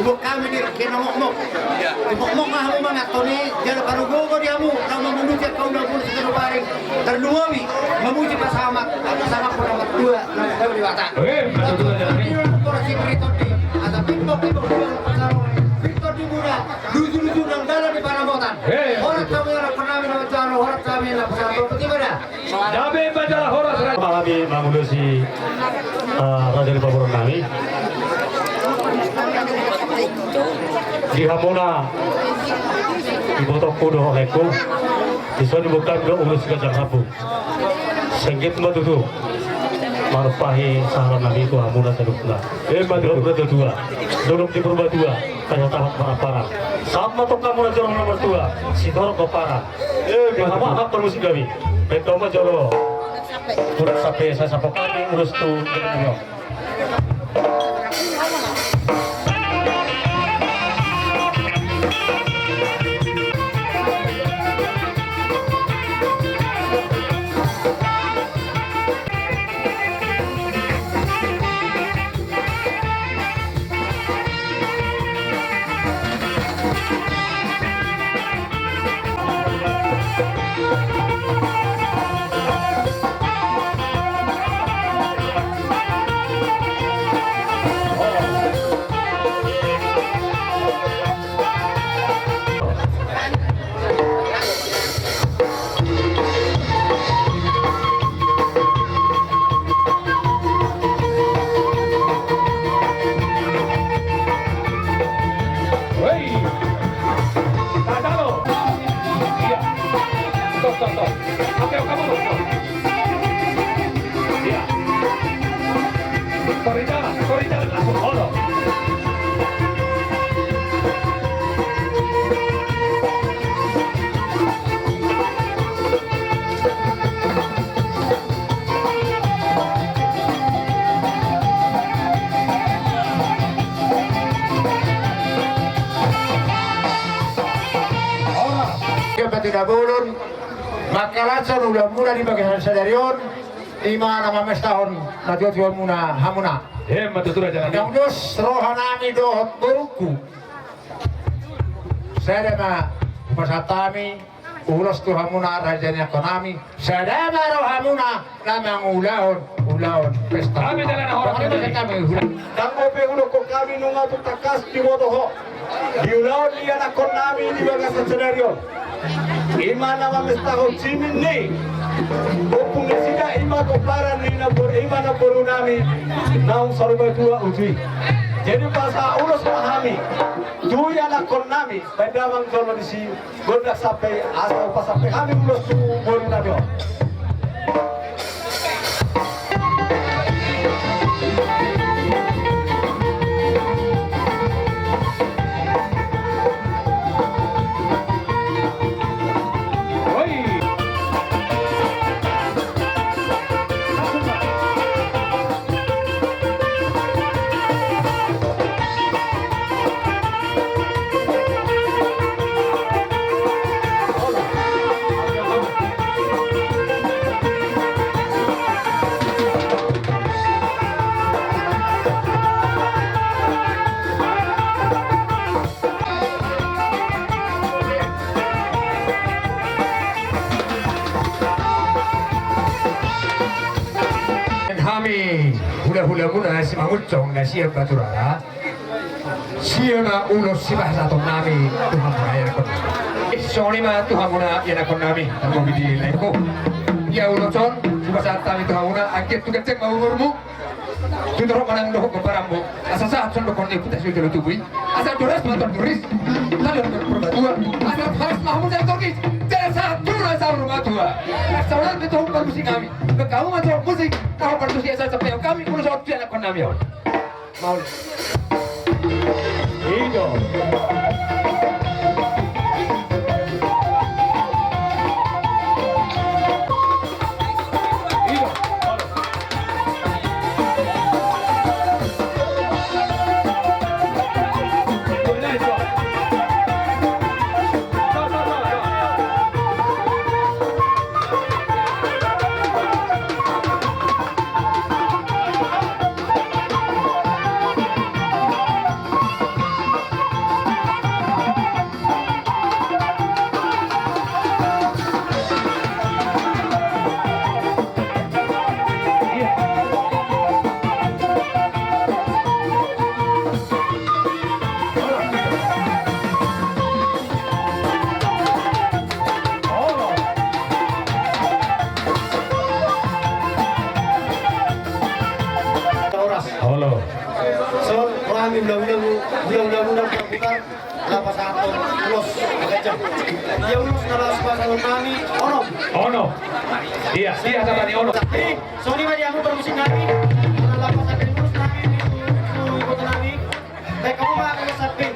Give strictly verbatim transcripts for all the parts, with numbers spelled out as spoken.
Buat hami di kena mokmok. Mokmok ma hamu mangan, toni jala parugogo di hamu na mamunuti angka undang-undang Sitorop Aring. Tarlumobi mamuji pasahamat, pasahamat na martua na martua Debata. Oke, betul, betul, betul. Asa pimbok, pimbok, pimbok, pimbok, pimbok, pimbok, lucu-lucu nang dalan di panambotan. Horas hamu anakkon nami na manjalo, horas hami na pasahaton. Betul, betul. Dame ma jala horas. Hami mangulosi, eh, raja ni pamoruon nami. Di hamuna, ibotongku dohot laengku, dison diboan hami do ulos ganjang rambu. Sengget ma tutu marumpahi sahala nami tu hamuna saluhutna. Emma tutu. Dolok ni Purbatua, dolok ni Purbatua, Raja Tahat Parapara. Sahat ma tong hamuna jolma na martua, Sitorop Parapara. Emma tutu. Aha, aha, parmusik nami. Baen ma jolo. Kurang sampe saya sapa kami urus tu. Hei! Tatalo! Iya. Stop, stop, stop. Oke, oke, stop. Iya. Tori jalan, tori jalan langsung. Olo. Ia patina bolon, mangkalashon ulaonmuna di bagasan sadari on, ima na mamestahon na tuatua muna hamuna. Emma tutu raja nami. Ndang dos roha nami dohot borungku. Sada ma hupasahat hami ulos tu hamuna raja ni angka nami, sada ma rohamuna na mangulahon ulaon pesta. Hami jala na horas. Ndang dope hudokkon hami nunga tung tangkas diboto ho di ulaon ni anakkon nami di bagasan sadari on. Ima na mamestahon simin ni ompung nasida, ima pomparan ni namboru, ima namboru nami naung saur matua uju i. Jadi pasahat ulos ma hami tu anakkon nami, baen damang jolo disi gondang sampe asa hupasahat hami ulos tu boru nami on. Hami hulahulamuna simangunsong na sian Baturara, sian ma ulos sipasahaton nami tu hamuna ianakhon nami. Songon i ma tu hamuna ianakhon nami, tarlumobi di laengku. Ia ulos on sipasahat hami tu hamuna, anggiat tu ganjang ma umurmu. Tu torop manang dohot gomparanmu, asa sahat songon dohonon ni Ompunta Sujolo Tubu i. Asa horas ma torop ni Sitorop Purbatua, asa horas ma hamu jala torgis, jala sahat tu na saur matua. Asa horas ma tu hamu parmusik nami, baen hamu ma tu musik na hombar tusi asa sampaion hami ulos on tu anakhon nami on. Mauliate. I do. Olo. So, roha nami muna-muna, muna-muna, muna-muna, lapas antong, ulos, agak jam. Ia ulos na laos pasahaton nami, onom. Onom. Ia, ia, sahat ni onom. Jadi, songon i ma di hamu parmusik nami, na lapas antong ulos nami, di, di, di, di, nami. Baik, hamu ma, hamu sampe.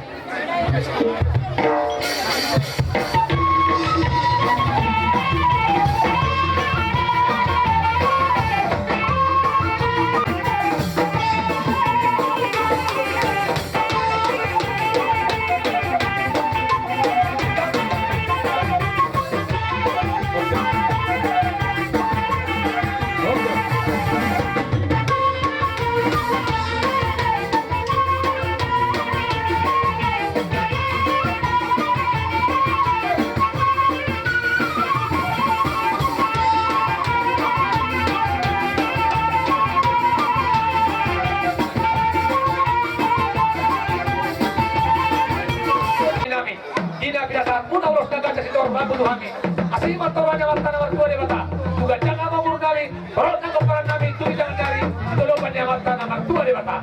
Nami, di na pinasahatmuna ulos na ganjang sitorop tu hami. Asi ma roha ni Amanta na martua Debata. Tu ganjang ma umur nami, torop nang pomparan nami, tu ginjang ni ari, tu adopan ni Amanta na martua Debata.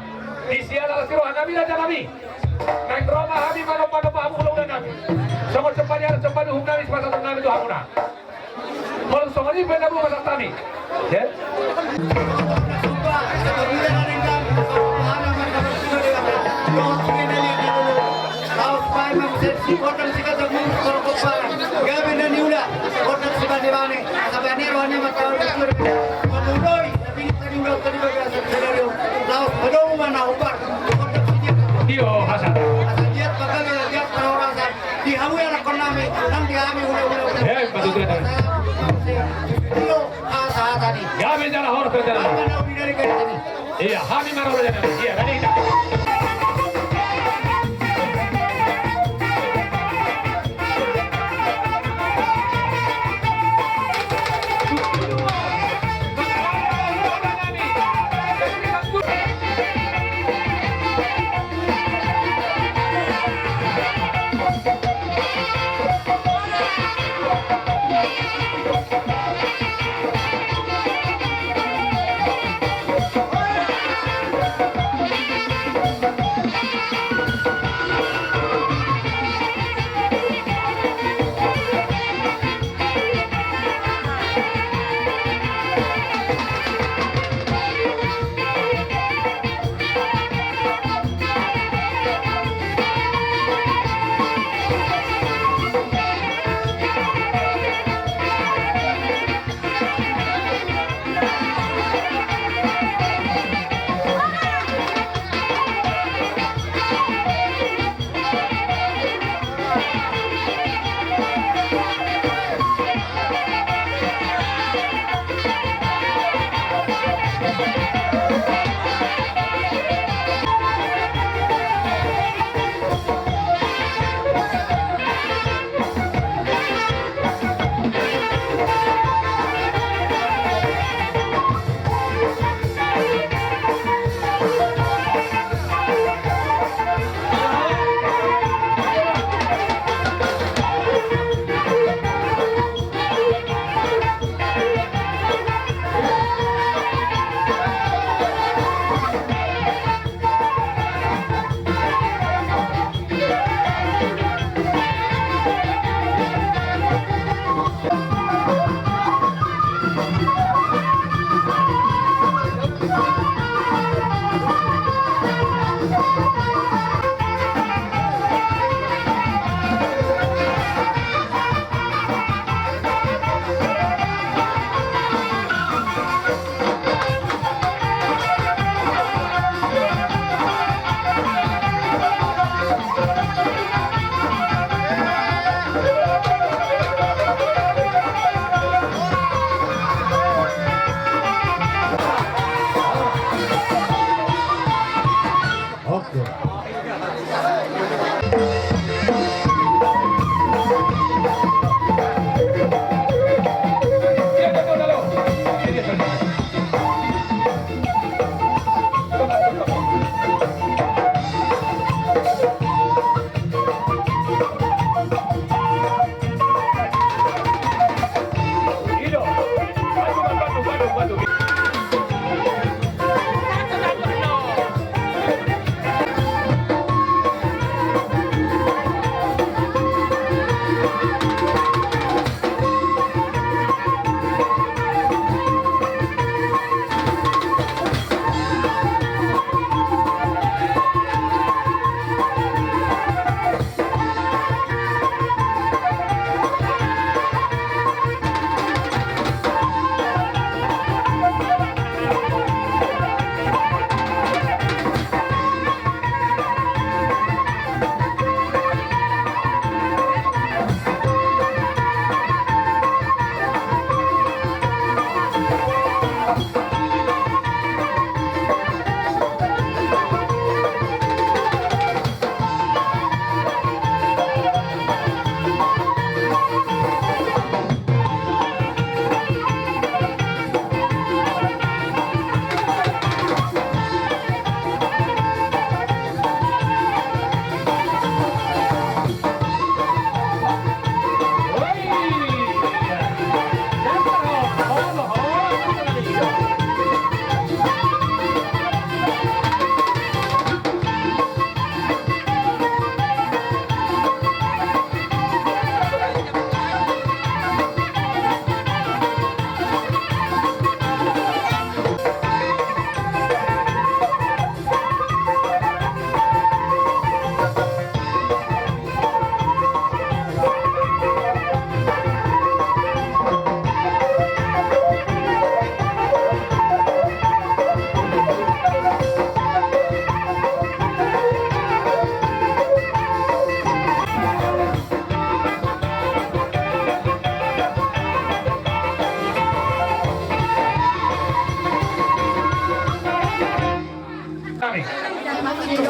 Di siala las ni roha nami, raja nami. Naeng ro ma hami manomba-nomba hamu hulahula nami. Songon somba ni adat, somba ni uhum nami, sipasahaton nami tu hamuna. Molo songon i pe na boi pasahat hami. Ya. Gabe na niula, gondang sibane-bane, asa bane roha ni Amanta na martua Debata. Mamuloi, na pinta niula, tadi bagasan sanario, laos padomu ma na hombar. Io, asa. Asa giat pagabe, giat parhorasan. Di hamu ianakkon nami, nang di hami hulahula. Eh, patut. Io, asa, asa ni. Gabe jala horas, jala. Apa na uli dari garis ini? Ia, hami ma roha ni Amanta. Ia, tadi.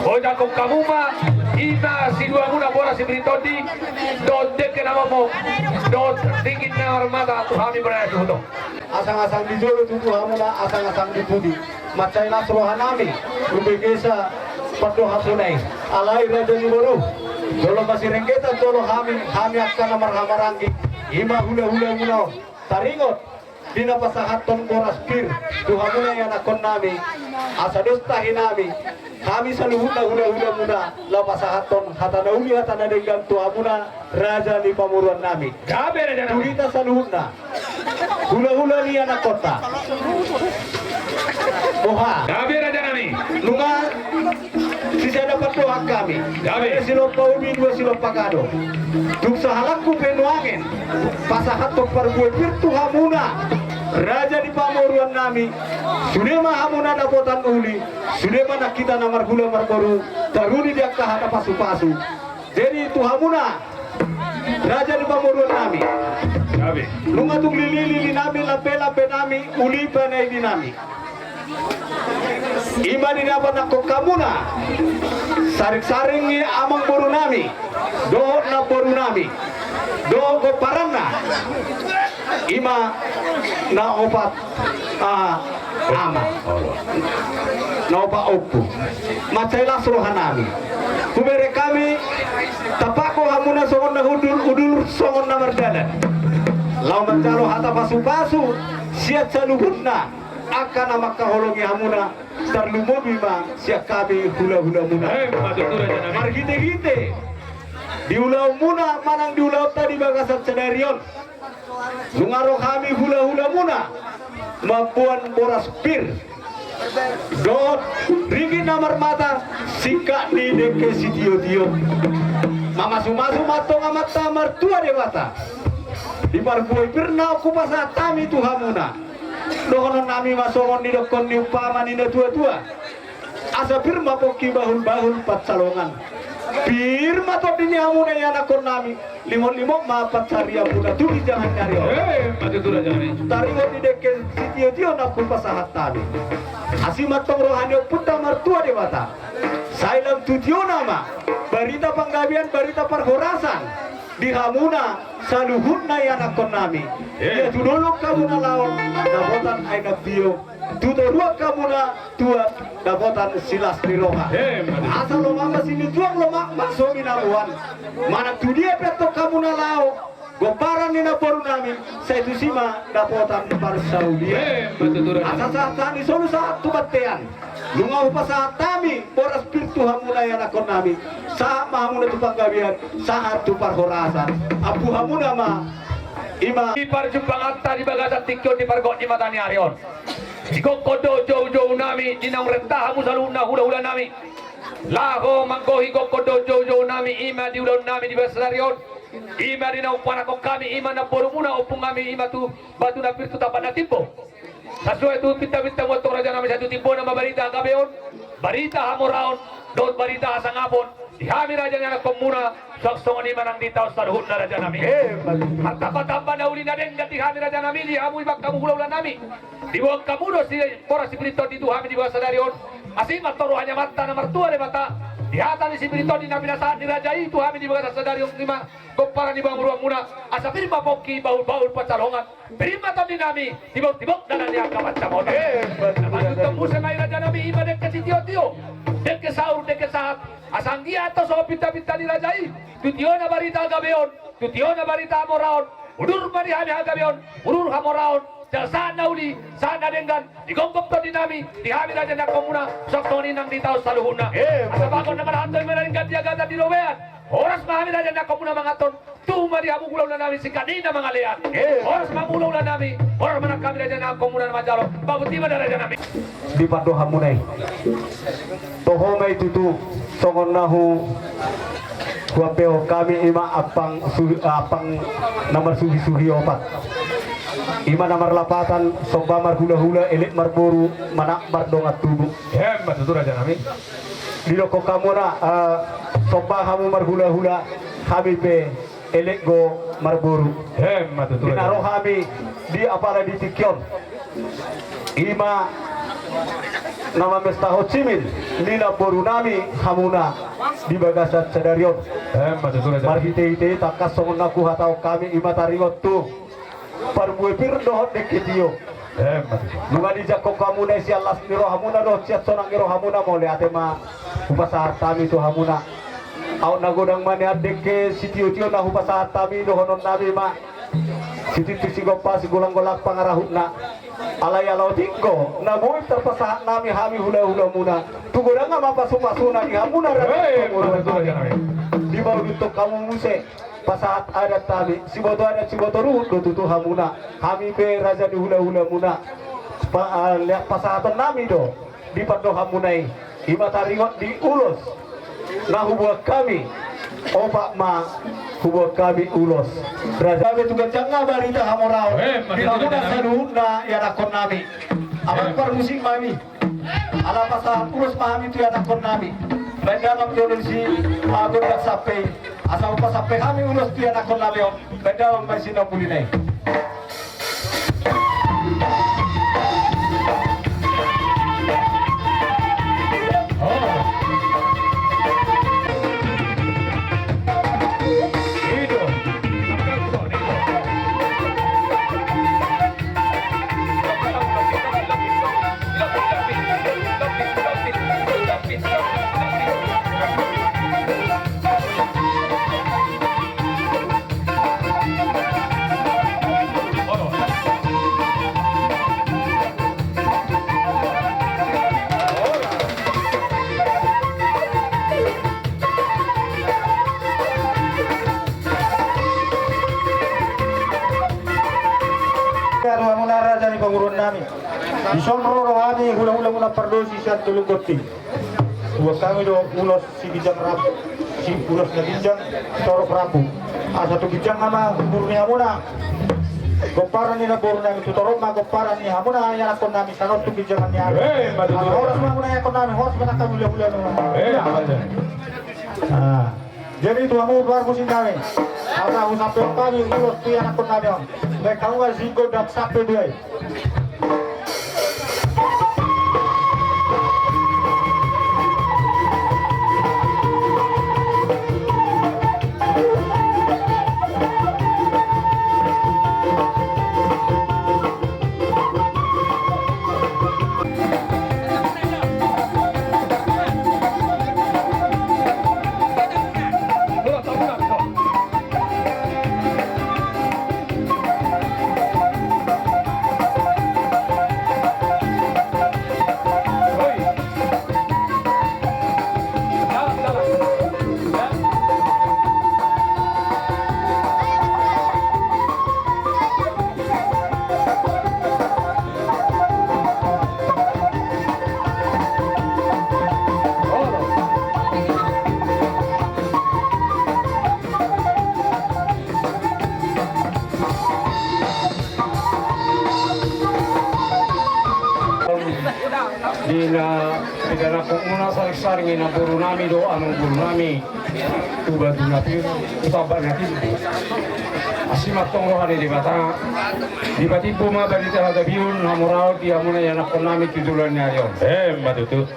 Ojak hamu ma, ima siduamuna boras si Britoni, dohot dengke na momok, dohot ringgit na marmata tu hami, boras na suhut on. Asang-asang di jolo tutu hamuna, asang-asang di pudi. Mansai las rohanami umbegesa pandohanmuna i. Alai raja ni boru, jolo masirenggetan jolo hami, hami angka na marhahamaranggi, ima hulahulamuna on. Taringot di na pasahathon boras pir tu hamuna ianakkonnami, asa dos tahinami, hami saluhutna hulahulamuna, laho pasahathon hata na uli hata na denggan tu hamuna, raja ni pamoruonnami. Gabe, rajanami. Tu hita saluhutna hulahula ni anakkonta. Boha? Gabe, rajanami. Nunga sisada pandohan hami. Gabe. Sada silompa ubi, dua silompa kado. Tung sahalakku pe nuaeng pasahathon parbue pir tu hamuna, raja ni pamoruonnami. Sude ma hamuna dapotan uli, sude ma nang hita na marhula marboru, taruli di angka hata pasupasu. Jadi tu hamuna, raja ni pamoruonnami. Gabe. Nunga tung lili-lilinami, lambe-lambenami, uli panaidinami, ima di na panakkon hamuna saring-saring ni amangborunami dohot namborunami dohot gomparanna, ima na opat, ah, ama, na opat ompu. Mansai las rohanami. Hubereng hami, tampakon hamuna songon na hundul, udur songon na mardalan, laho manjalo hata pasupasu sian saluhutna angka na mangkaholongi hamuna, tarlumobi ma sian hami hulahulamuna. Eh, ima tutu, rajanami. Marhitehite di ulaonmuna manang di ulaonta di bagasan sadari on, nunga ro hami hulahulamuna mamboan boras pir dohot ringgit na marmata, singkat ni dengke sitiotio. Mamasumasu ma antong Amanta Martua Debata di parbue pir na hupasahat hami tu hamuna. Dohononnami ma songon nidokkon ni umpama ni natuatua: Asa pir ma pongki, bahulbahul pansalongan. Pir ma tondi ni hamuna ianakkonnami, limotlimot ma pansarianmuna tu ginjangan ni ari on. Eh, ima tutu, rajanami. Taringot ni dengke sitiotio na hupasahat hami, asi ma antong roha ni ompunta Martua Debata. Sai lam tu tiona ma barita panggabean, barita parhorasan di hamuna saluhutna ianakkonnami. Eh. Ia tu dolok hamuna laho, dapotan aek na tio. Tu toruan hamuna tuat, dapotan silas ni roha. Eh, ima tutu. Asa lomak ma sinujuan, lomak ma so binaboan. Manang tu dia pe antong hamuna laho, gomparan ni namborunami, sai tusi ma dapotan parsaulian. Eh, ima tutu, raja. Asa sahat-sahat ni solu sahat tu bontean. Nunga hupasahat hami boras pir tu hamuna ianakkonnami, sahat ma hamuna tu panggabean, sahat tu parhorasan. Ampu hamuna ma, ima. Di parjumpanganta di bagasan tingki on, di pargok ni mata ni ari on, di gokhon dohot joujounami, di naung renta hamu saluhutna hulahulanami laho manggohi gokhon dohot joujounami, ima di ulaonnami di bagasan sadari on, ima di naung panakkon hami, ima namborumuna, ompunami, ima tu batu na pir tu tampak na timbo. Sasuai tu pintapintamu antong, rajanami, sai tu timbona ma barita hagabeon, barita hamoraon, dohot barita hasangapon di hami raja ni anakkonmuna, suang songon i ma nang di hita on saluhutna, rajanami. Eh, ima tutu. Martambatamba na uli na denggan di hami, rajanami, di hamu, ibana hamu hulahulanami. Diboan hamu do si boras sipir i tondi tu hami di bagasan sadari on. Asi ma antong roha ni Amanta na Martua Debata, di hata ni sipir i tondi na pinasahat ni raja i tu hami di bagasan sadari on, ima gomparan ni pamoruanmuna. Asa pir ma pongki, bahulbahul pansalongan. Pir ma tondinami, tiboktibokan ni angka pansamotan. Eh, ima tutu. Na manjunjung muse ma i, rajanami, ima dengke sitiotio, dengke saur, dengke sahat. Asa anggiat antong songon pintapinta ni raja i, tu tiona barita hagabeon, tu tiona barita hamoraon. Udur ma di hami hagabeon, udur hamoraon, jala sahat na uli, sahat na denggan di gomgom tondinami, di hami raja ni anakkonmuna, suang songon i nang di hita on saluhutna. Eh, ima tutu. Asa bagot na marhahamaranggi, na denggan di agatan, di robean, horas ma hami raja ni anakkonmuna manganhon. Tubu ma di hamu hulahulanami singkat ni na mangalean. Eh. Horas ma hamu hulahulanami, horas ma nang hami raja ni anakkonmuna na manjalo. Bagot i ma da, rajanami. Di pandohanmuna i, toho ma i tutu songon na hu, huampehon hami, ima ampang suhi, ampang na marsuhisuhi opat, ima na marlapatan: Somba marhulahula, elek marboru, manat mardongan tubu. Eh, ima tutu, rajanami. Didokkon hamuna, eh, somba hamu marhulahula, hami pe elek do marboru. Eh, ima tutu. Di na ro hami di apala di tingki on, ima Na mamestahon simin ni namboru nami hamuna di bagasan sadari on. Emma tutu, Raja. Marhite-hite i tangkas songon na huhatahon hami, i ma taringot tu parbue pir dohot dengke tio. Emma tutu. Nunga dijangkon hamuna i sian las ni rohamuna dohot sian sonang ni rohamuna, mauliate ma hupasahat hami tu hamuna. Aut na godang ma nian dengke sitio-tio na hupasahat hami, dohonon nami ma: Sitintin sigompa, sigolang-golang pangarahutna. Alai ala otik do na boi tarpasahat nami hami hula-hulamuna, tu godang ma pasu-pasuna di hamuna. Hei, raja, betul, raja nami. Dipaulunton hamu muse pasahat adat nami, siboto adat siboto ruhut do tutu hamuna. Hami pe raja ni hula-hulamuna, pa-, ah, pasahaton nami do di pandohanmuna i, i ma taringot di ulos na huboan hami. Opat ma huboan hami ulos, raja. Gabe tu ganjang na barita hamoraon di hamuna saluhutna ianakkon nami. Amang parmusik nami, ala pasahat ulos ma hami tu ianakkon nami. Baen damang jolo disi gondang sampe i, asa hupasampe hami ulos tu ianakkon nami on. Baen damang ma disi na umuli nai. Hamuna raja ni pamoruon nami. Dison ro do hami hula-hulamuna Pardosi sian Tulung Gonting. Huboan hami do ulos siginjang rambu, si ulos na ginjang, torop rambu. Asa tu ginjang nama boru ni hamuna, gomparan ni namboru nami, tu torop ma gomparan ni hamuna ianakkon nami, sanon tu ginjangan ni ari. Eh, betul. Asa horas ma hamuna ianakkon nami, horas ma nang hami hula-hula nami. Eh, betul. Ah. Jadi tu hamu parmusik nami, asa husampehon hami ulos tu ianakkon nami on. Baen hamu ma disi gondang sampe dua i. Di na pidanakhonmuna saring-saring i namboru nami dohot amangboru nami tu batu na pir, tu sambak na timbo. Asi ma antong roha ni Debata, dipatimbo ma barita hatabeon hamoraon di hamuna ianakhon nami tu joloan ni ari on. Emma tutu.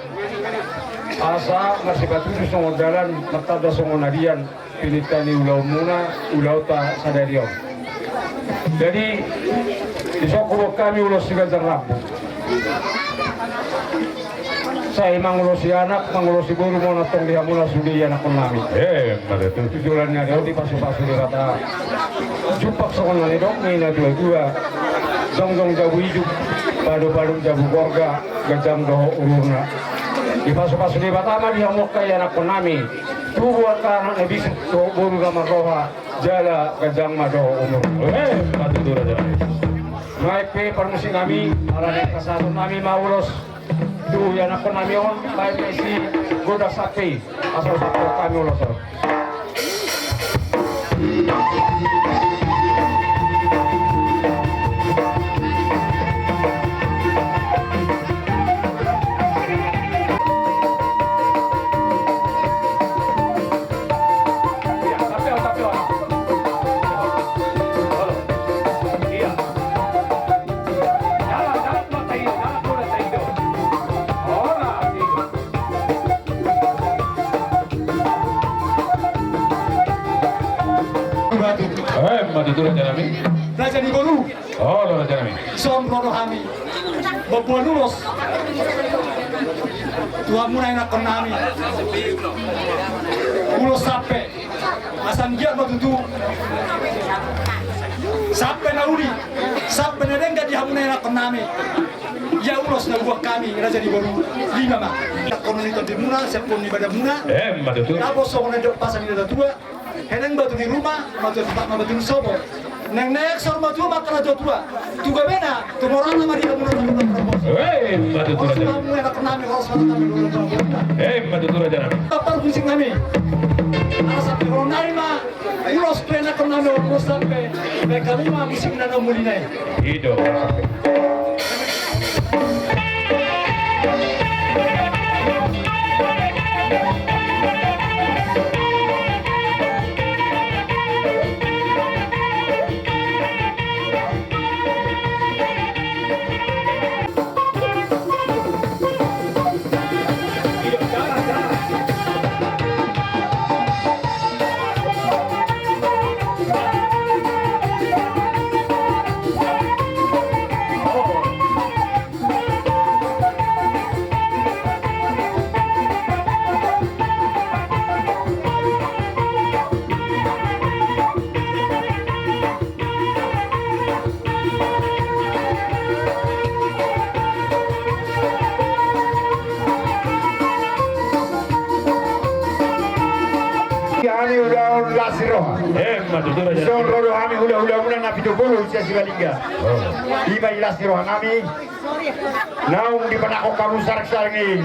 Asa marsipatudu songon dalan, martanda songon adian, pininta ni ulaonmuna, ulaonta sadari on. Jadi, dison huboan hami ulos siganjang rambu. Sai mangulosi anak, mangulosi boru ma on antong di hamuna sude ianakhon nami. Eh, emma tutu. Tu joloan ni ari on dipasu-pasu Debata. Jumpang songon na nidok ni natua-tua. Jongjong jabu ijuk, pado-pado jabu gorga, ganjang dohot umurna. Dipasu-pasu Debata ma di hamu angka ianakhon nami. Tubu angka anak na bisuk dohot boru na marroha, jala ganjang ma dohot umur. Eh, emma tutu raja. Nuaeng pe parmusik nami, ala ni pasahaton nami ma ulos tu ianakhon nami on, baen ma disi gondang sampe i, asa husampehon hami ulos on. Emma tutu, raja nami. Raja ni boru. Olo, raja nami. Dison ro do hami mamboan ulos tu hamuna, ianakkon nami. Ulos sampe. Asa anggiat ma tutu sampe na uli, sampe na denggan di hamuna, ianakkon nami. Ia ulos na huboan hami, raja ni boru, lima ma. Ianakkon ni tondimuna, siapkon ni badanmuna. Emma tutu. Dapot songon na nidok pasa ni natuatua. Hena batu ni ruma, batu ni ruma, batu ni sopo. Nang naeng saur matua ma angka natuatua. Tu gabena, tu moralna ma di hamuna, tu hamuna. Emma tutu, raja nami. Horas ma tu hamuna, horas ma tu hamuna. Emma tutu, raja nami. Tapar musik nami. Ala sampe holan nai ma ulos tu ianakkon nami, ulos sampe. Baen hamu ma musik na naung muli nai. I do. Hami ulaon las ni roha. Emma tutu, raja. Dison ro do hami hulahulamuna na pitu pulu sian Simalingga. Oh. I ma i las ni roha nami. Naung dipanangkok hamu saringsaring i.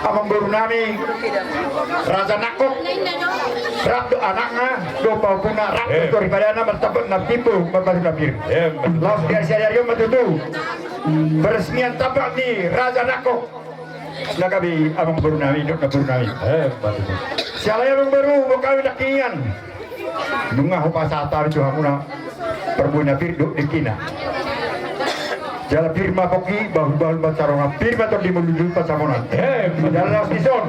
Amangboru nami, Raja Nangkok, rap do anakna, do pahompuna, rap do soripadana, martambak na timbo, marbaru na pir. Laos di ari sadari on ma tutu peresmian tambak ni Raja Nangkok na gabe amangboru nami dohot namboru nami. Siala i amangboru, boha hami nangkiningan. Nunga hupasahat hami tu hamuna parbue na pir dohot dengkina. Jala pir ma pongki, bahulbahul ma sarongan, pir ma tondimuna luju pansamotan. Jala laos dison,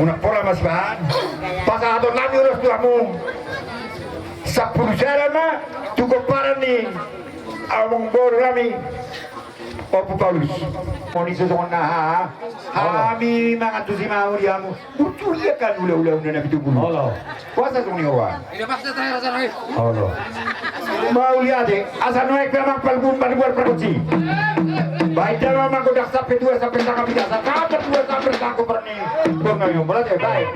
unang pola ma sibahen, pasahaton nami ulos tu hamu. Sampulu sada ma tu pomparan ni amangboru nami. Ompu Paulus. Moni so songon na ha, hami mangantusi ma hamu di hamu. Burju ia kan ulaon na pitu pulu. Olo. Puasa songon i roha. Olo. Mauliate, asa nuaeng pe amang palgum panubuar pargonsi. Baen damang ma gondang sampe dua sampe sanga pita, sampe dua sampe sanga parni. Bong na yong bolate, baen.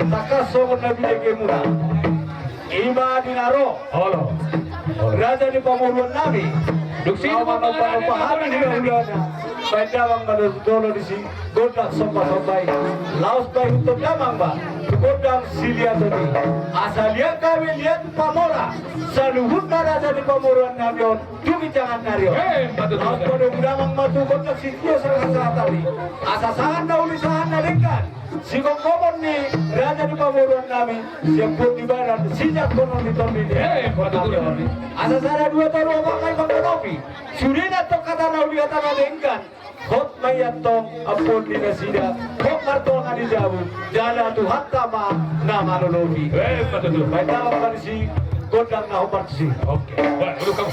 Tangkas songon na binegemuna. Ima di na ro. Olo. Olo. Raja ni pamoruon nami. Dung i ma manompa hami hulahulana. Baen damang ma dolo disi gondang sombasomba i. Laos baen huthon damang ma tu gondang siliaton i. Asa liat hami liat pamora saluhutna raja ni pamoruon nami on tu ginjangan ni ari on. Laos padomu damang ma tu gondang sitio sahat-sahat ari. Asa sahat na uli sahat na denggan. Sigomgomon ni raja ni pamoruon nami, sian pudi badan, sijangkonon ni tondi ni. Asa sada dua tolu opat nai manggonopi. Sude na tong hata na uli hata na denggan. Hot ma i antong ampuon ni nasida. Hot martonga ni jabu. Jala Tuhanta ma na malolopi. Baen damang ma disi gondang na hombar tusi. Oke. Baik, dulu kamu.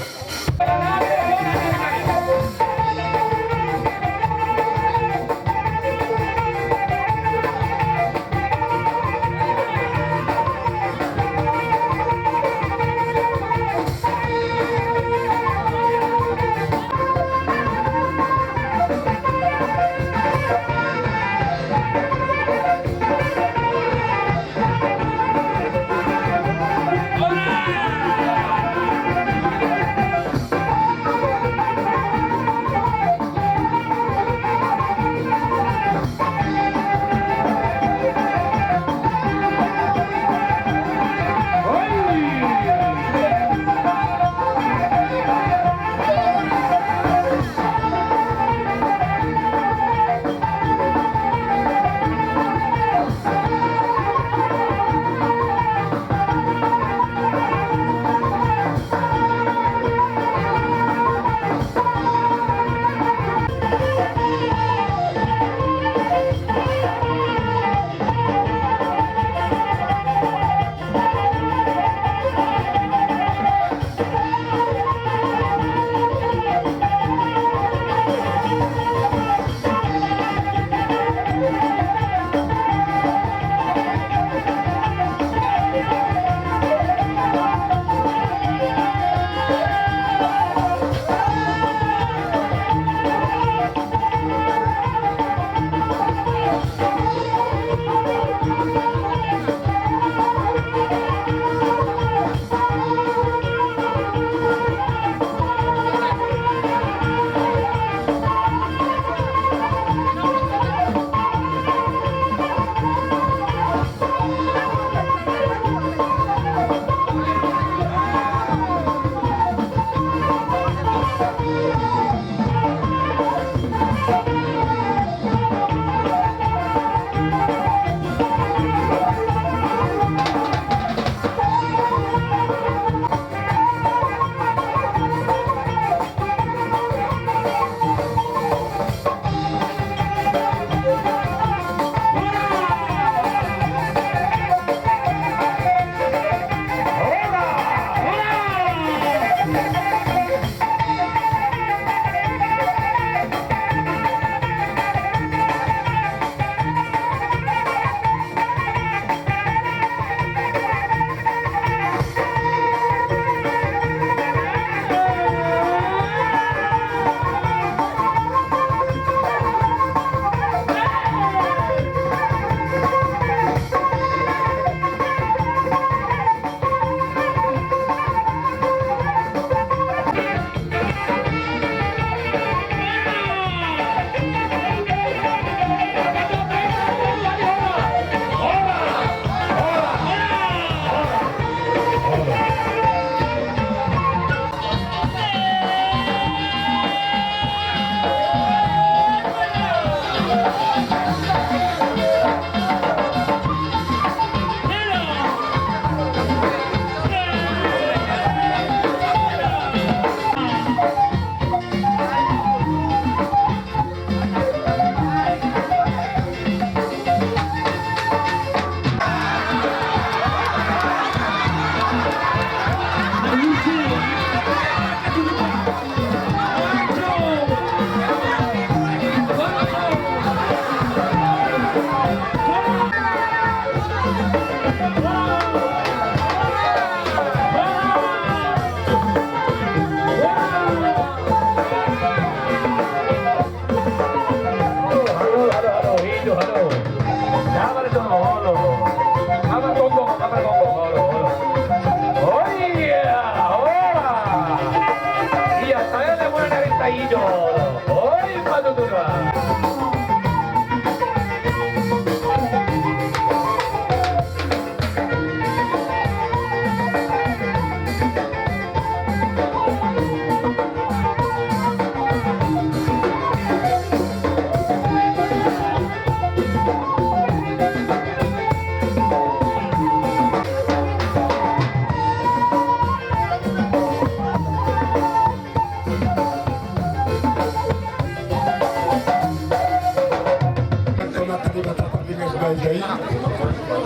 Jadi,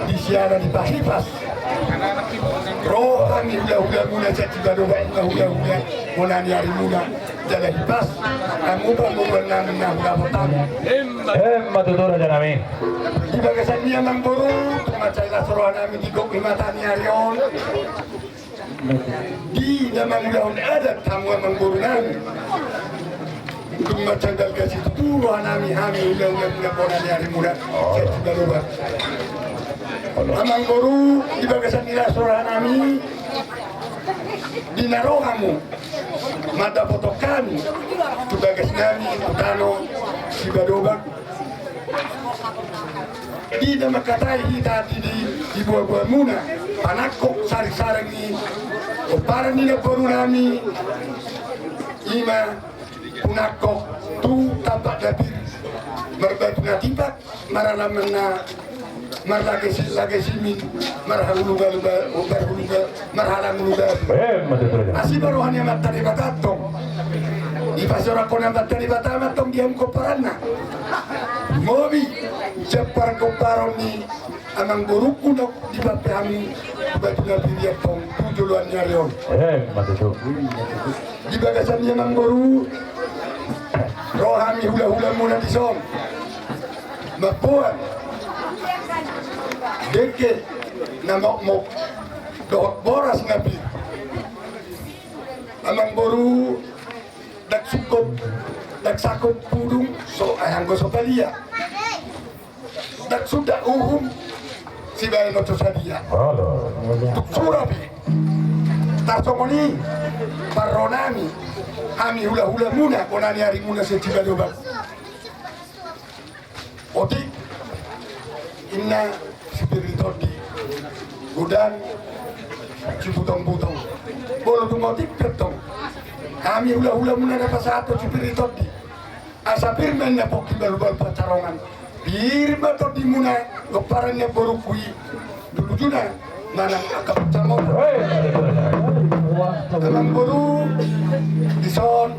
di siana di Pahipas. Roha ni hula-hula muna, jadi baru baik hula-hula muna ni ari muna. Jala hipas, hamu pangguruan nami na hula potang. Emma tutu raja nami. Di bagasan ni amangboru, tung mansai las roha nami di gok ni mata ni ari on. Di na mangulahon adat hamu amangboru nami. Tung mansai balga situtu roha nami, hami hula-hula muna bona ni ari muna. Jadi baru baru. Amangboru, di bagasan ni las roha nami, di na ro hamu mandapothon hami tu bagas nami tu tano Sibadoba. Di na mangkatai hita di, di, di boa-boa muna panangkok sari-sari ni pomparan ni namboru nami, ima panangkok tu Tambak Dapir, marbatu na tipak, maralaman na marlage si-, lage simin, marhahulu galu ba-, marhahulu ga-, marhalang ulu galu. Eh, mantap, mantap. Asi ma roha ni Amanta Debata tong. Dipasorakkon Amanta Debata ma tong di hamu pomparanna. Mobi, sian parpomparan ni amangborungku na dipampe hami batu na pirian tong tu joloan ni ari on. Eh, mantap. Di bagasan ni amangboru, ro hami hula-hula muna dison. Mamboan dengke na mokmok dohot boras na pir. Amangboru, ndang sungkop, ndang sungkop pudung so, eh, anggo so palia. Ndang suda uhum sibaen on so sadia. Tung sura pe. Tarsongon i parro nami, hami hula-hula muna bona ni ari muna sian Sibadoba. Otik, inna sipir ni tondi, godang sibutong-butong. Molo dung otik pe tong, hami hula-hula muna na pasahathon sipir ni tondi. Asa pir ma inna pongki balu-balu pansarongan. Pir ma tondi muna pomparan ni namborungku i. Dulu juna manang angka pansamotan. Amangboru, dison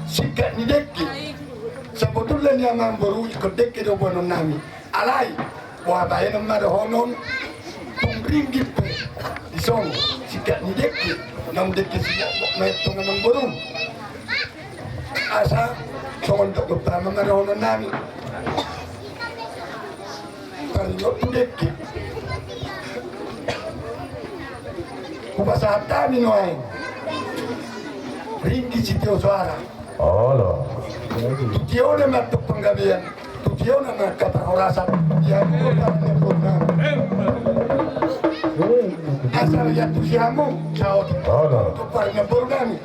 singkat ni dengke. Sabotulna ni amangboru, ingkon dengke do boanon nami. Alai boha bahenon ma dohonon, tung ringgit pe dison singkat ni dengke, naung dengke singkat na tong amangboru. Asa songon dok dok tama ma dohonon nami. Taringot tu dengke, hupasahat hami nuaeng ringgit sitio soara. Olo. Tu tiona ma tong panggabean, tu tiona ma angka parhorasan. Di hamu pomparan ni namboru nami. Asal iantusi hamu saotik. Olo. Pomparan ni namboru nami.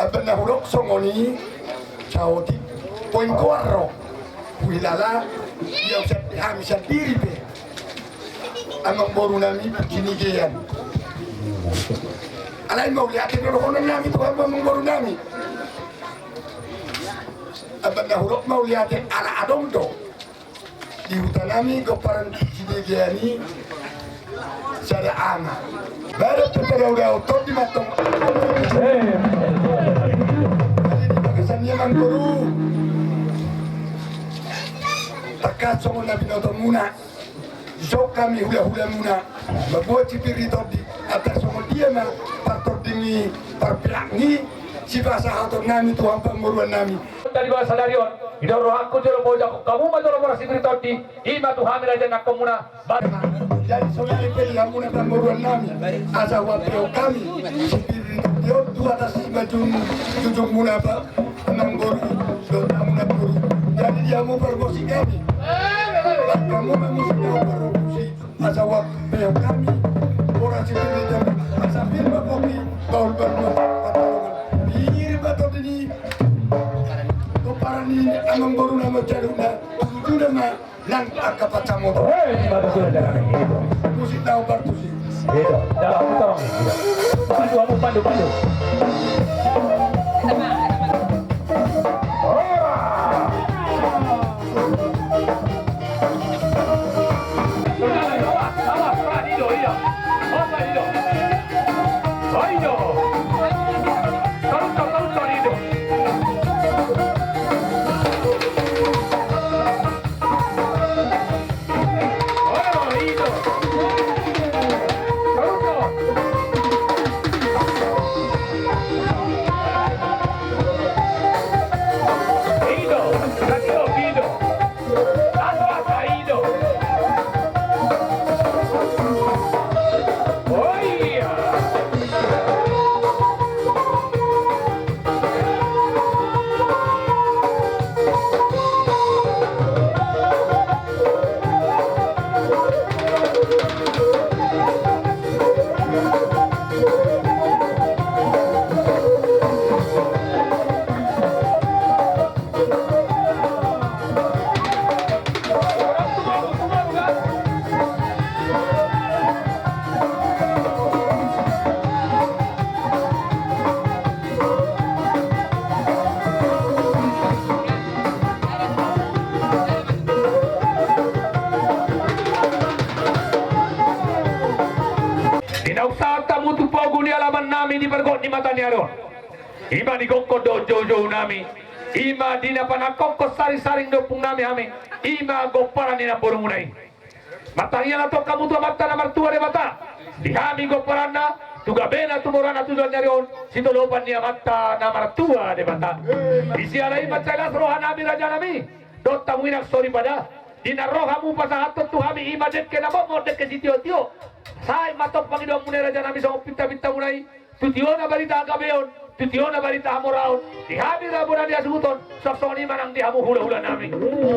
Amban na hudok songon i saotik, poin goar ro. Huhilala, ia usapi hami sandiri pe. Amangboru nami Pujinigean. Alai mauliate do dohonon nami tu hamu amangboru nami. Amban na hudok mauliate ala adong do di huta nami pomparan Pujinigean i sada ama. Baru pe tadao-dao tondi ma tong. Jadi di bagasan i amangboru, tangkas songon na binoto muna. Dison hami hula-hula muna mamboan sipir ni tondi, antar songon dia ma partondi ni parpeak ni sipasahaton nami tu hamu pamoruan nami. Tadi bahasa dari on, di dalam rohangku jolo mau jago kamu ma jolo mora sipir ni tondi, ima tu hami raja nangkon muna. Jadi songon i pe di hamu na pamoruan nami, asa huampehon hami sipir ni tondi on tu atas i ma junjung, junjung muna pa. Amangboru, dohot amangboru. Jadi di hamu parmusik hami. Hamu ma musik na parmusik. Asa huampehon hami. Ora sipir ni tondi. Asa pir ma pongki. Baul baul ma. Pir ma tondi ni. Pomparan ni amangboru na manjadukna. Tujuh nama. Nang angka pansamotan. Hei, mantap sudah jalan ini. Musik na parmusik. Itu. Dalam tong. Pandu, pandu, pandu, pandu. Di pargot ni mata ni ari on, i ma di gokhon dohot joujou nami, i ma di na panangkokhon saringsaring ni ompung nami hami, i ma gomparan ni namborumuna i. Martangiang antong hamu tu Amanta na martua Debata, di hami gomparanna, tu gabena tu morana tu joloan ni ari on, sitolopan ni Amanta na martua Debata. Di siala i mansai las roha nami raja nami, dohot hamu inang soripada, di na ro hamu pasahathon tu hami i ma dengke na motmot dengke sitiotio. Sai ma antong pangidoanmuna i raja nami songon pintapintamuna i, tu tiona barita hagabeon, tu tiona barita hamoraon, di hami ra bona ni hasuhuton, suang songon i ma nang di hamu hulahula nami.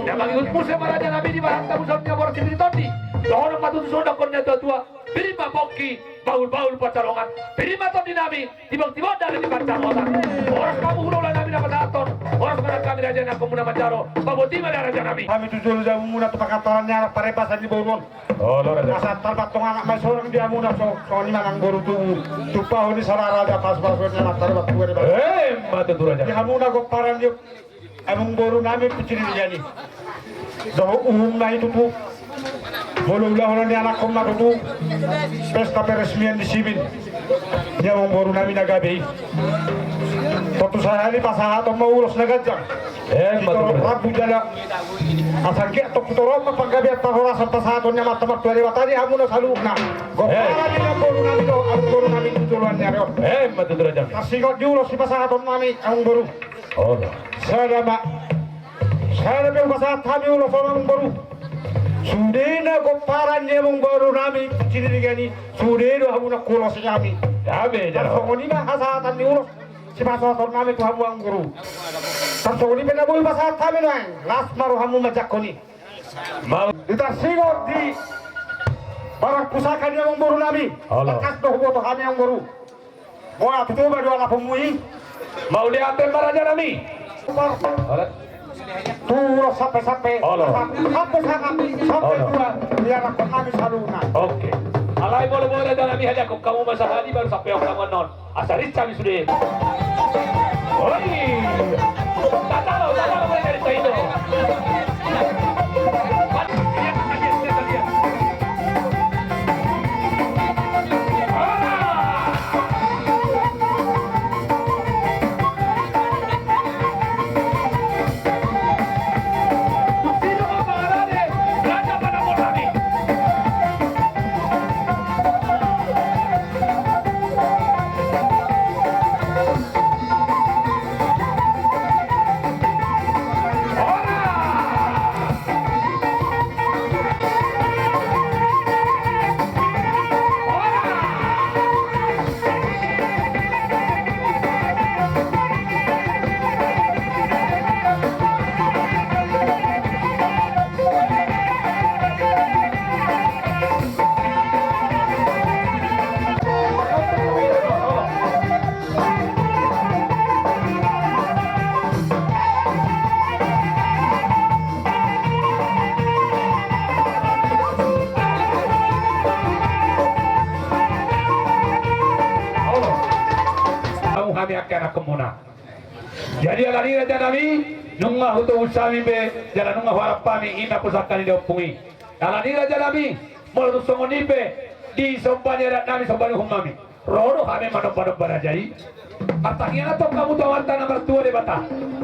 Na mangihut muse ma raja nami di bahan tabuson ni aboras sipir tondi, dohonon ma tutu songon dohonon ni natuatua, pir ma pongki, bahulbahul pansalongan, pir ma tondi nami, tiboktibokan di pansamotan. Horas hamu hulahula nami na pasahathon, horas ma nang hami raja ni anakkonmuna manjalo, paboti ma da raja nami. Hami tu jolo jamumuna tu pangantaran ni anak parebasan ni boru on. Olo raja. Asa tarbat tong anak ma i sorang di hamuna, songon i ma nang boru tubu, tumpahon ni sada raja pasupasu ni anak tarbat tua di bawah. Emma tutu raja. Di hamuna gomparan ni amangboru nami Pucci Rilian i, dohot uhumna i tutu. Molo ulahonon ni anakkon ma tutu pesta peresmian ni sibin ni amangboru nami na gabe i. Tontu sahali pasahaton ma ulos na ganjang. Emma tutu raja. Rambu jala asa anggiat tontu torop ma panggabean parhorasan pasahaton ni Amanta Martua Debata di hamuna saluhutna. Gomparan ni amangboru nami dohot amangboru nami tu joloan ni ari on. Emma tutu raja. Tarsingot di ulos sipasahaton nami amangboru. Olo. Sada ma. Sada pe hupasahat hami ulos on amangboru. Sude na gomparan ni amangboru nami Pucci Rilian i, sude do hamuna huulosi hami. Gabe jala. Tarsongon i ma hasahatan ni ulos sipasahaton nami tu hamu amangboru. Tarsongon i pe na boi hupasahat hami nuaeng, las ma rohamu manjangkon i. Mau. Di tarsingot di barang pusaka ni amangboru nami. Olo. Tangkas do huboto hami amangboru. Boha tutu ma do alaponmu i. Mauliate ma raja nami. Olo. Tu ulos sampe-sampe. Olo. Sampe sanga, sampe dua. Di anakkon nami saluhutna. Oke. Alai molo boha raja nami, hadiangkon hamu ma sahali baru sampeon hamu annon. Asa rinsam i sude. Oi. Tatalo, tatalo, mulai dari Taito. Hami angka anakkonmuna. Jadi alani raja nami, nunga hutobus hami be jala nunga huarap hami i na pusaka ni da ompung i. Alani raja nami, molo tung songon i pe disomba ni adat nami, somba ni uhum nami, ro do hami manombanomba raja i. Martangiang antong hamu tu Amanta na martua Debata,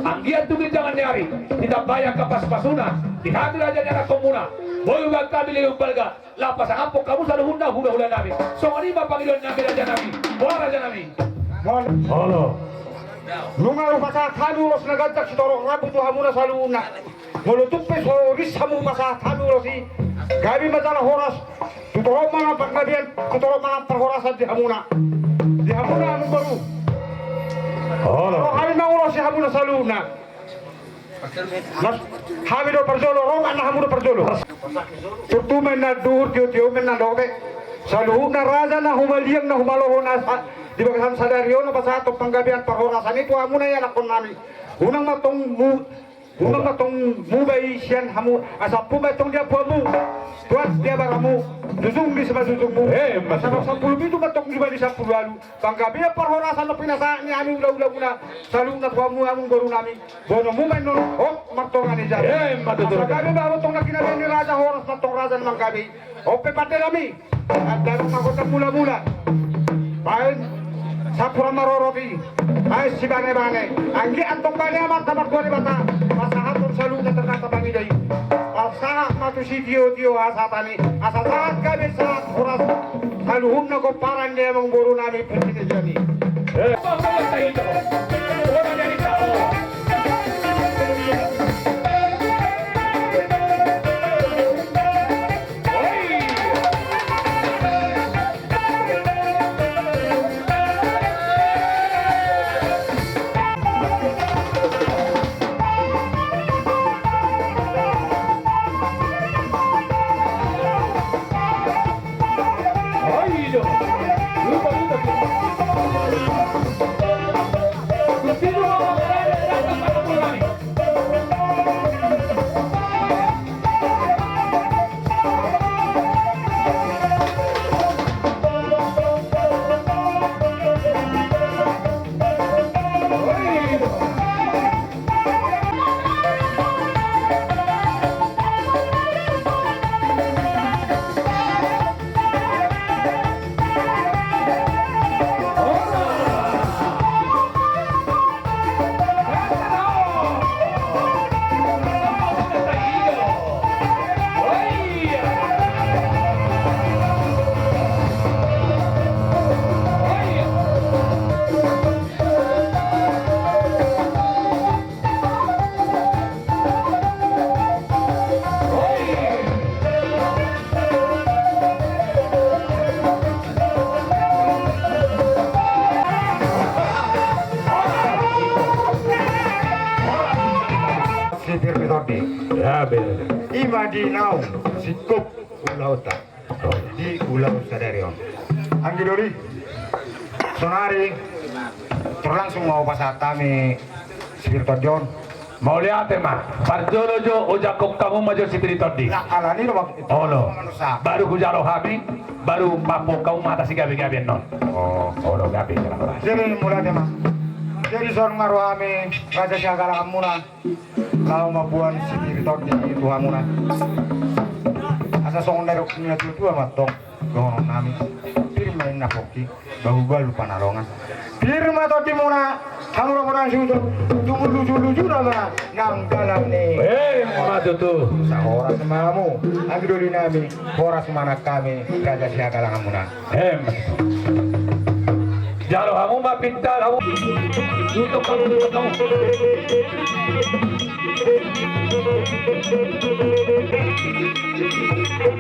anggiat tu ginjangan ni ari ditambai angka pasupasuna di hami raja ni anakkonmuna, boi umbalga hami leleng umbalga, laho pasangaphon hamu saluhutna hulahula nami. Songon i ma pangidoan nami raja nami. Boha raja nami? Olo. Nunga hupasahat hami ulos na ganjang sitorop rambu tu hamuna saluhutna. Molo tung pe so ris hamu hupasahat hami ulos i, gabe ma jala horas. Tu torop ma nang panggabean, tu torop ma nang parhorasan di hamuna. Di hamuna amangboru. Olo. Ro hami ma ulos di hamuna saluhutna. Las, hami do parjolo, ro ma na hamu do parjolo. Turtu ma inna duhur, tiotio ma inna dope. Saluhutna raja na humaliang na humaloho na sa-, di bagasan sadari on na pasahathon panggabean parhorasan i tu hamuna i anakkon nami. Unang ma tong mu-, unang ma tong muba i sian hamu, asa ompu ma tong di ampuanmu. Tuat di abaramu, jujung di simanjujungmu. Eh, asa sampulu pitu ma tong jumadi sampulu ualu. Panggabean parhorasan na pinasahat ni hami ulaula muna, saluhutna tu hamu amangboru nami. Bonomu ma inna on, hop, martonga ni jala. Eh, ma tutu. Asa gabe ma tong na ginabean ni raja, horas ma tong raja na manggabe i. On pe pande nami. Andalu ma gondang mulamula. Baen. Sampur ma rorot i, ai sibanebane. Anggiat antong bani Amanta Martua Debata pasahathon saluhutna tanda pangido i. Pasahat ma tu sitiotio hasahatan i, asa sahat gabe sahat horas saluhutna pomparan ni amangboru nami Putri Dejani. Sipir ni tondi. Ya, benar. Ima di naung singkop ulaonta di ulaon sadari on. Anggi doli, sonari terlangsung mau pasahat kami sipir tondi on. Mauliate ma. Parjolo jo, ojak hamu ma jo sipir tondi. Nah, alani do waktu itu. Olo. Baru hujalo hami, baru mamboan hamu ma hata sigabe-gabe annon. Oh. Olo, gabe. Jadi mauliate ma. Jadi songon na ro hami raja sihagalangan muna. Laho mamboan sipir tondi tu hamuna. Asa songon na nidok ni natua-tua ma tong dohonon nami. Pir ma inna pongki, bahu-bahu panalongan. Pir ma tondimuna, hamu raja ni suhut on, tumundalhon luju-luju nama nang dalan ni. Eh, ma tutu. Asa horas ma hamu, anggi doli nami, horas ma nang hami raja sihagalangan muna. Hem. Jalo hamu ma pinta hamu. Tutup hamu, tutup hamu.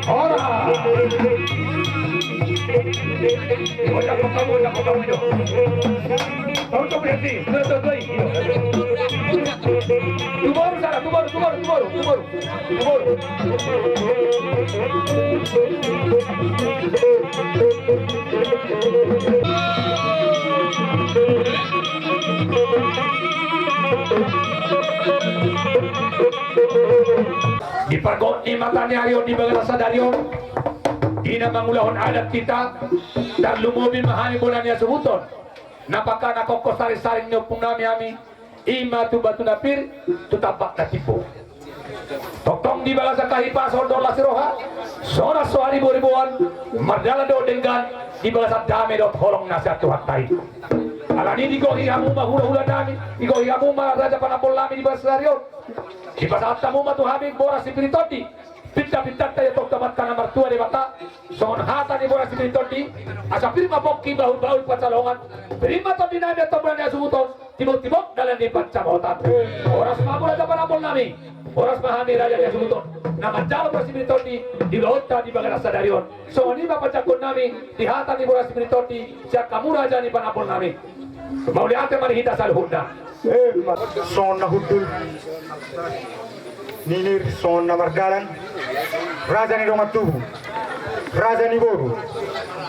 Ora. Ojak hamu, ojak hamu, ojak. Tutup ya, si. Tutup, tutup, iyo. Tu boru sana, tu boru, tu boru, tu boru, tu boru. Di pargonsi mata ni ari on di bagasan sadari on, di na mangulahon adat hita, tarlumobi ma hami bona ni hasuhuton. Na pangka na kongkos sari-sari ni ompung nami hami, ima tu batu na pir, tu tambak na timbo. Tongtong di bagasan hahipason dohot las ni roha, sonang so haribo-riboan, mardalan dohot denggan, di bagasan dame dohot holong na sian Tuhanta i. Alani digohi hamu ma hula-hula nami, digohi hamu ma raja panambol nami di bagasan sadari on. Dipasahat hamu ma tu hami boras sipir ni tondi. Pinta-pintanta ia tong tu Amanta na martua Debata, songon hata ni boras sipir ni tondi, asa pir ma pongki bahu-bahu pansalongan, pir ma tondi nami antong bona ni hasuhuton, timok-timok dalan ni pansamotan. Horas ma hamu raja panambol nami, horas ma hami raja ni hasuhuton, na manjalo boras sipir ni tondi, di ulaonta di bagasan sadari on. Songon i ma panjangkon nami, di hata ni boras sipir ni tondi, sian hamu raja ni panambol nami. Mauliate ma di hita saluhutna. Eh, ma-, songon na hundul ni nir, songon na mardalan, raja ni dongan tubu, raja ni boru,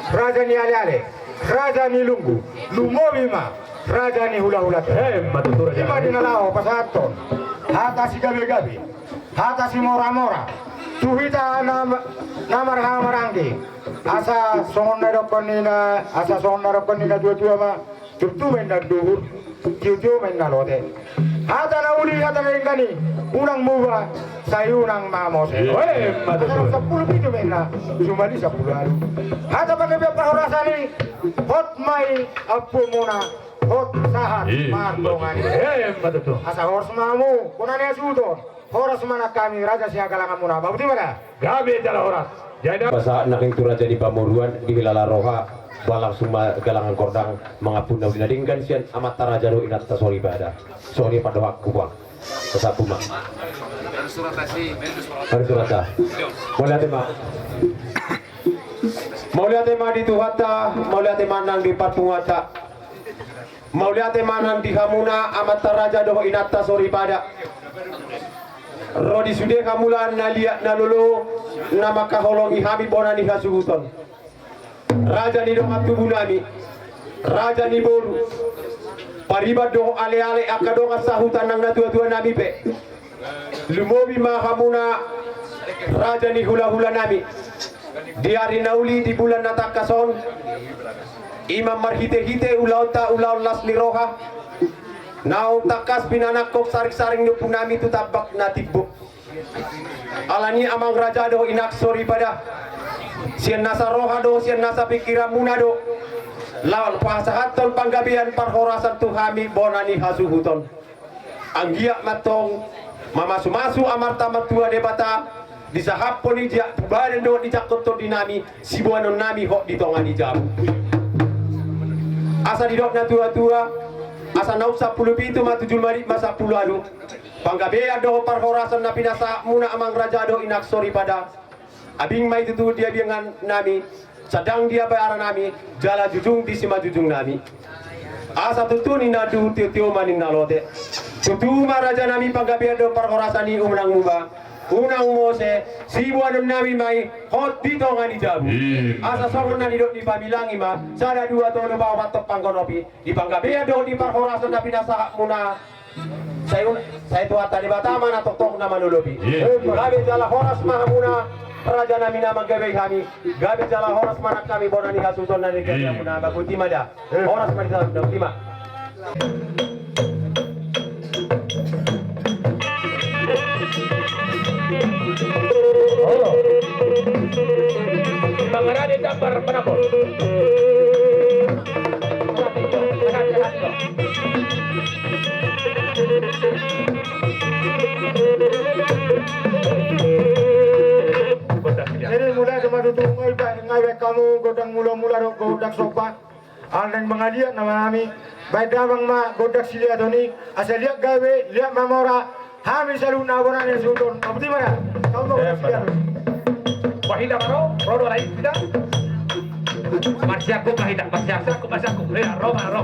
raja ni ale-ale, raja ni lunggu, lumobi ma raja ni hula-hula. Eh, ma tutu raja. Ima di na laho pasahathon hata sigabe-gabe, hata simora-mora tu hita na, na marhaha maranggi. Asa songon na didokkon ni na, asa songon na didokkon ni natua-tua ma, turtu ma inna duhur, tio-tio ma inna lote. Hata na uli, hata na denggan i, unang muba, sai unang mamose. Emma tutu. Sampulu pitu ma inna, jumadi sampulu ualu. Hata panggabean parhorasan i, hot ma i ampuonmuna, hot sahat ma dongan i. Emma tutu. Asa horas ma hamu bona ni hasuhuton. Horas ma nang hami raja sihagalanganmuna. Boti ma da. Gabe jala horas. Jadi pasahat nangkin tu raja ni pamoruan, dihilala roha, ba langsung ma galangan kordang, mangampu na uli na denggan sian amanta raja dohot inanta soripada. Songon i pandohanku, Bang. Pasahat ma. Anu surat ta. Mauliate ma. Mauliate ma di Tuhanta, mauliate ma nang di parpunguanta. Mauliate ma nang di hamuna amanta raja dohot inanta soripada. Ro di sude hamu la na liat na lolo, na mangkaholongi hami bona ni hasuhuton. Raja ni dongan tubunami, raja ni boru, pariban dohot aleale, angka dongan sahuta nang natuatuanami pe. Lumobi ma hamuna raja ni hulahulanami. Di ari na uli, di bulan na tangkas on, i ma marhitehite ulaonta, ulaon las ni roha, naung tangkas pinanangkok saringsaring ni ompunami tu tambak na timbo. Alani i, amang raja dohot inang soripada, sian nasa roha do, sian nasa pingkiranmuna do, laho pasahathon panggabean parhorasan tu hami bona ni hasuhuton. Anggiat ma antong mamasumasu Amanta Martua Debata, disahaphon i di badan dohot di jangkon tondinami, siboanonnami hot di tonga ni jabu. Asa didok natuatua, asa naung sampulu pitu ma tu jumadi ma sampulu ualu. Panggabean dohot parhorasan na pinasahatmuna amang raja dohot inang soripada, abing ma i tutu di abingannami, sandang di abaranami, jala jujung di simanjujungnami. Asa tutu ninna anduhur, tiotio ma ninna lote. Tutu ma rajanami, panggabean dohot parhorasan i unang muba, unang mose, siboanonnami ma i hot di tonga ni jabu. Asa songon na nidok ni pamilang i ma, sada dua tolu paopat tong panggonopi, di panggabean dohot di parhorasan na pinasahatmuna. Sai un-, sai Tuhanta Debata ma na tongtong na manolopi. Gabe jala horas ma hamuna, rajanami na manggabeai hami. Gabe jala horas ma nang hami bona ni hasuhuton na di gabe hamuna. Boti ma da. Horas ma di hamuna, boti ma. Mangarade jambar penabur. Jadi mulai tu matutu ngai baen, ngai baen hamu gondang mulamula dohot gondang somba. Ala naeng mangaliat nama hami, baen damang ma gondang siliaton i, asa liat gabe, liat mamora, hami saluhutna bona ni hasuhuton. Boti ma da. Pahidak ma ro, ro do alai hita. Marsiangkup ma hita, marsiangkup, marsiangkup. Ro ma, ro.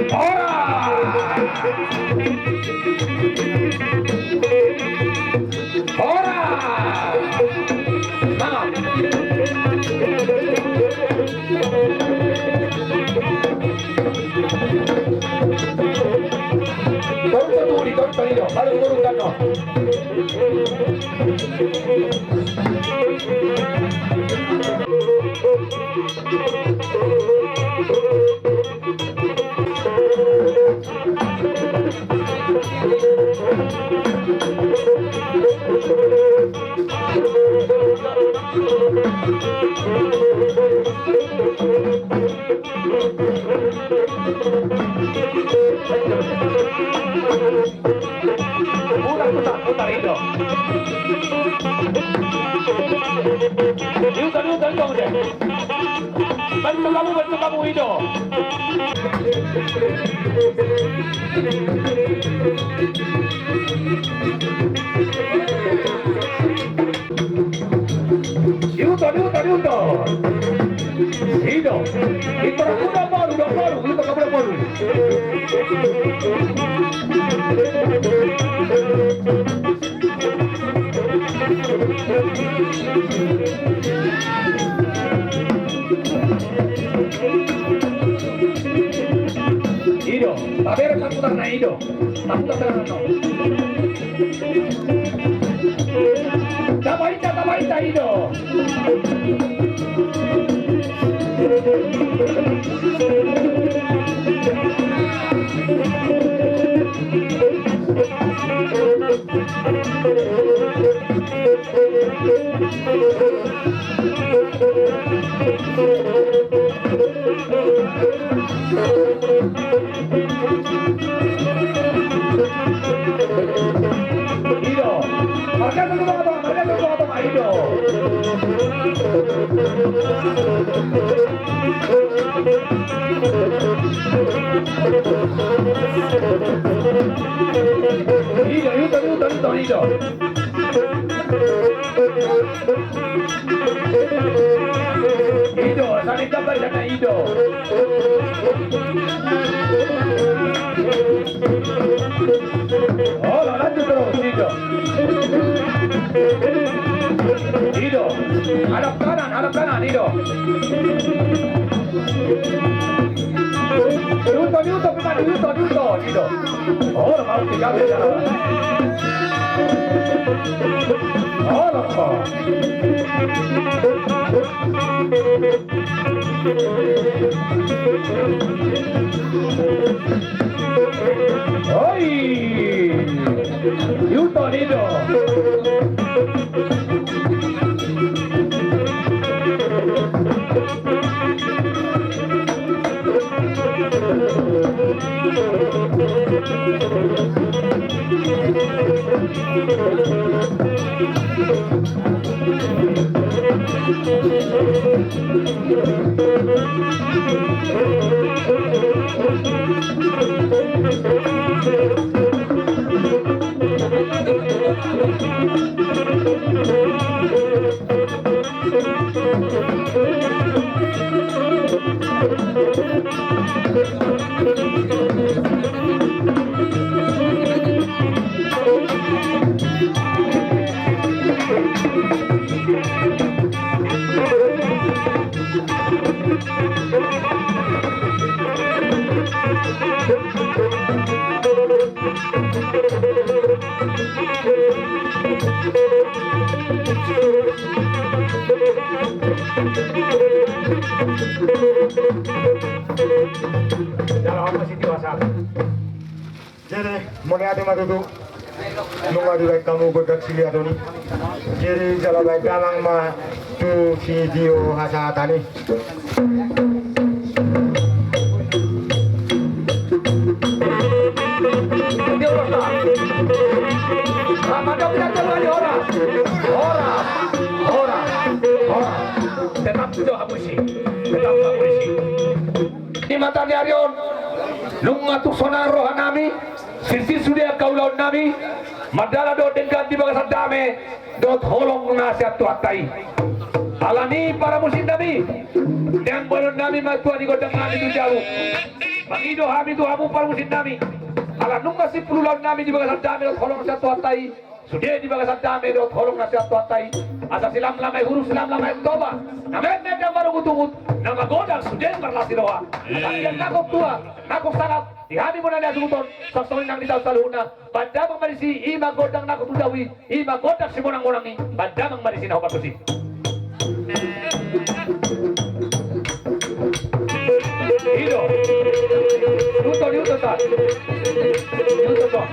Horas! Horas! Mangap! Torus tu turi, torus tu ido, baru turun kan no. Putar, putar, putar, ido. Diutar, diutar, ido, udah. Bantu kamu, bantu kamu, ido. Diuto, diuto, diuto. Ido. Ido, kuda baru, kuda baru, ido, kuda baru. Ido, paber saputar na ido. Tapaita, tapaita, ido. I do. Marga tu tonga-tonga, marga tu tonga-tonga, i do. I do, i do, i do, i do, i do. I do, saling gambar sana, i do. Olo, lanjut terus, i do. I do. Hadap kanan, hadap kanan, i do. Diuto, diuto, Bima, diuto, diuto, i do. Olo, mau tiga beda. Olo. Oi! Diuto, i do. Jadi, mauliate ma tutu. Nunga dibaen hamu gondang siliaton i. Jadi, jala baen damang ma tu si tio hasahatan i. Horas, horas, horas, horas. Tetap jo hamu disi. Tetap hamu disi. Di mata ni ari on, nunga tung sonang rohanami, sirsir sude angka ulaonnami, mardalan dohot denggan di bagasan dame dohot holong na sian Tuhanta i. Alani i, paramusiknami, ndang boanonnami ma tua ni gondangnami tu jabu. Mangido hami tu hamu paramusiknami, ala nunga simpul ulaonnami di bagasan dame dohot holong na sian Tuhanta i, sude di bagasan dame dohot holong na sian Tuhanta i. Asa silamlam ma i huruf, silamlam ma i toba, na metmet ndang marungutungut, na magodang sude marlas ni roha. Asa ia nangkok tua, nangkok sangap, di hami bona ni hasuhuton, songon i nang di hita saluhutna. Baen damang ma disi, i ma gondang nangkok tu jabu i, i ma gondang simonangmonang i, baen damang ma disi na hombar tusi. I do. Diuto, diuto, ta. Diuto, ta.